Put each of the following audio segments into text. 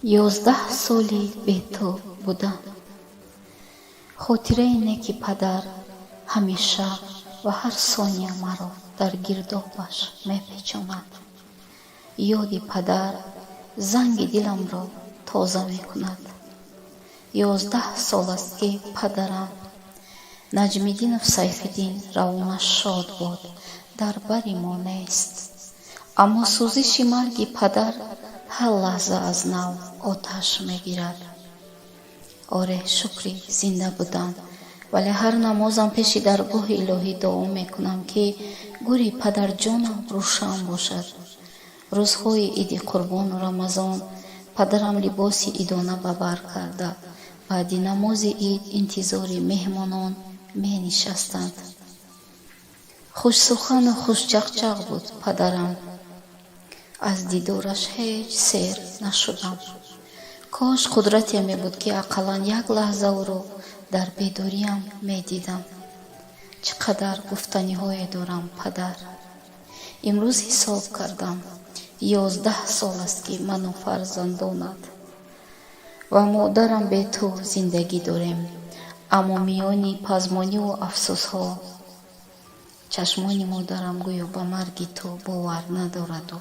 11 соли бе ту будан. Хотираи неки падар ҳамеша ва ҳар сония маро дар гирдобаш мепечонад. Ёди падар занги диламро тоза мекунад. 11 сол аст, ки падарам Наҷмиддинов Сайфиддин, равонаш шод бод, дар бари мо нест, аммо сӯзиши марги падар ҳар лаҳза аз нав оташ мегирад. Оре, шукри зинда будан, вале ҳар намозам пеши даргоҳи илоҳӣ дуо мекунам, ки гӯри падарҷонам рӯшан бошад. Рӯзҳои Иди Қурбону Рамазон падарам либоси идона ба бар карда, баъди намози ид интизори меҳмонон менишастанд. Хушсухану хушчақчақ буд падарам. Аз дидораш ҳеҷ сер нашудам. Кош қудрате мебуд, ки ақаллан як лаҳза ӯро дар бедориам медидам. Чӣ қадар гуфтаниҳое дорам, падар. Имрӯз ҳисоб кардам: 11 сол аст, ки ману фарзандонат ва модарам бе ту зиндагӣ дорем, аммо миёни пазмониву афсӯсҳо чашмони модарам гӯё ба марги ту бовар надораду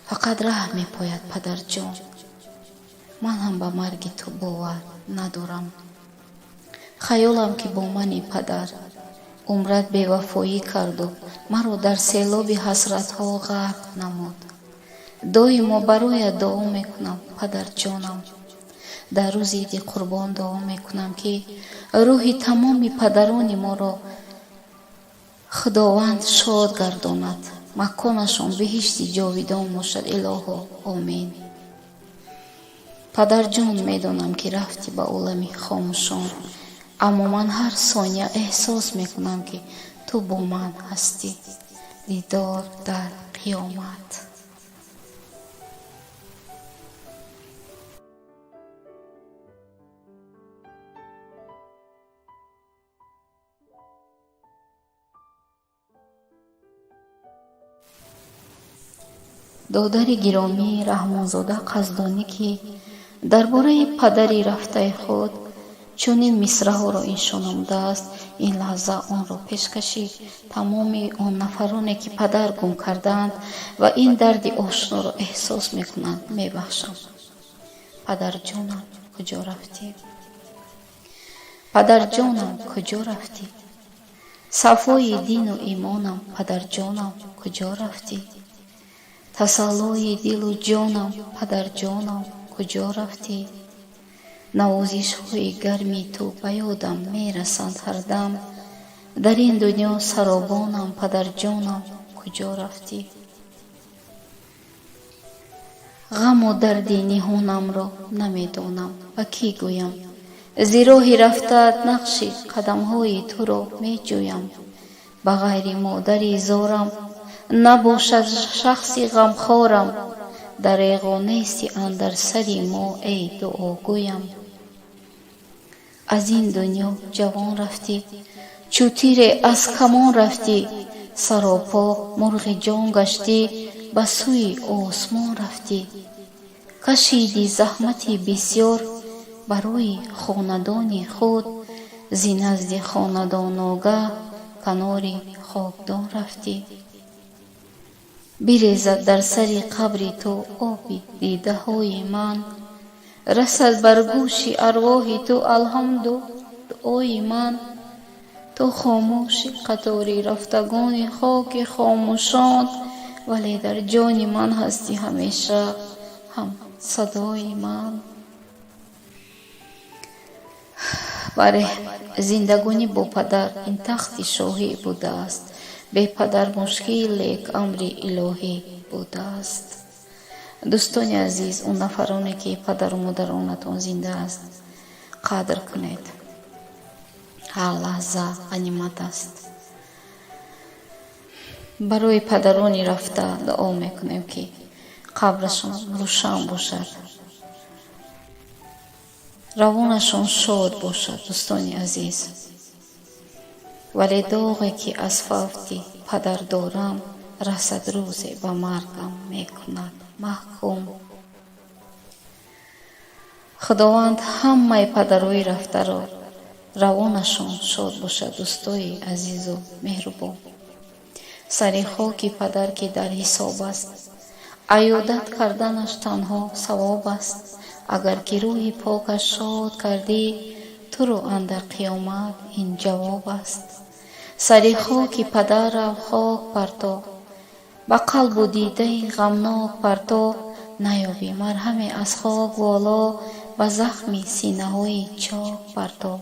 фақат раҳ мепояд. Падарҷон, ман ҳам ба марги ту бовар надорам. Хаёлам, ки бо мани падар умрат бевафоӣ карду маро дар селоби ҳасратҳо ғарқ намуд. Доимо бароят дуо мекунам, падарҷонам. Дар рӯзи Иди Қурбон дуо мекунам, ки рӯҳи тамоми падарони моро Худованд шод гардонад, маконашон биҳишти ҷовидон бошад. Илоҳо, омин. Падарҷон, медонам, ки рафтӣ ба олами хомӯшон, аммо ман ҳар сония эҳсос мекунам, ки ту бо ман ҳастӣ. Дидор дар қиёмат. Додари гиромӣ Раҳмонзода Қаздонӣ, ки дар бораи падари рафтаи худ чунин мисраҳоро иншо намудааст, ин лаҳза онро пешкаши тамоми он нафароне, ки падар гум кардаанд ва ин дарди ошноро эҳсос мекунанд, мебахшам. Падарҷонам, куҷо рафтӣ? Падарҷонам, куҷо рафтӣ? Сафои дину имонам, падарҷонам, куҷо рафтӣ? Тасаллои дилу ҷонам, падарҷонам, куҷо рафтӣ? Навозишҳои гарми ту ба ёдам мерасанд ҳардам. Дар ин дунё саробонам, падарҷонам, куҷо рафтӣ? Ғаму дарди ниҳонамро намедонам ба кӣ гӯям. Зи роҳи рафтаат нақши қадамҳои туро меҷӯям. Ба ғайри модари зорам набошад шахси ғамхорам. Дареғо нести андар сари мо, эй дуогӯям. Аз ин дунё ҷавон рафтӣ, чӯ тире аз камон рафтӣ. Саропо мурғи ҷон гаштӣ, ба сӯи осмон рафтӣ. Кашидӣ заҳмати бисёр барои хонадони худ. Зи назди хонадон ногаҳ канори хокдон рафтӣ. Бирезад дар сари қабри ту оби дидаҳои ман, расад бар гӯши арвоҳи ту алҳамду дуои ман. Ту хомӯши, қатори рафтагони хоки хомӯшон, вале дар ҷони ман ҳастӣ ҳамеша ҳам садои ман. Бале, зиндагонӣ бо падар ин тахти шоҳӣ будааст. Бепадар мушкил, лек амри илоҳӣ будааст. Дӯстони азиз, он нафароне, ки падару модаронатон зинда аст, қадр кунед. Ҳар лаҳза ғанимат аст. Барои падарони рафта дуо мекунем, ки қабрашон рӯшан бошад, равонашон шод бошад. Дӯстони азиз, вале доғе, ки аз фавти падар дорам, расад рӯзе ба маргам мекунад маҳкум. Худованд ҳамаи падарои рафтаро равонашон шод бошад, дӯстои азизу меҳрубон. Сари хоки падар, ки дар ҳисоб аст, аёдат карданаш танҳо савоб аст. Агар ки рӯҳи покаш шод кардӣ, туро андар қиёмат ин ҷавоб аст. Сари хоки падарро хок парто, ба қалбу дидаи ғамнок парто, наёбӣ марҳаме аз хок воло, ба захми синаҳои чок парто.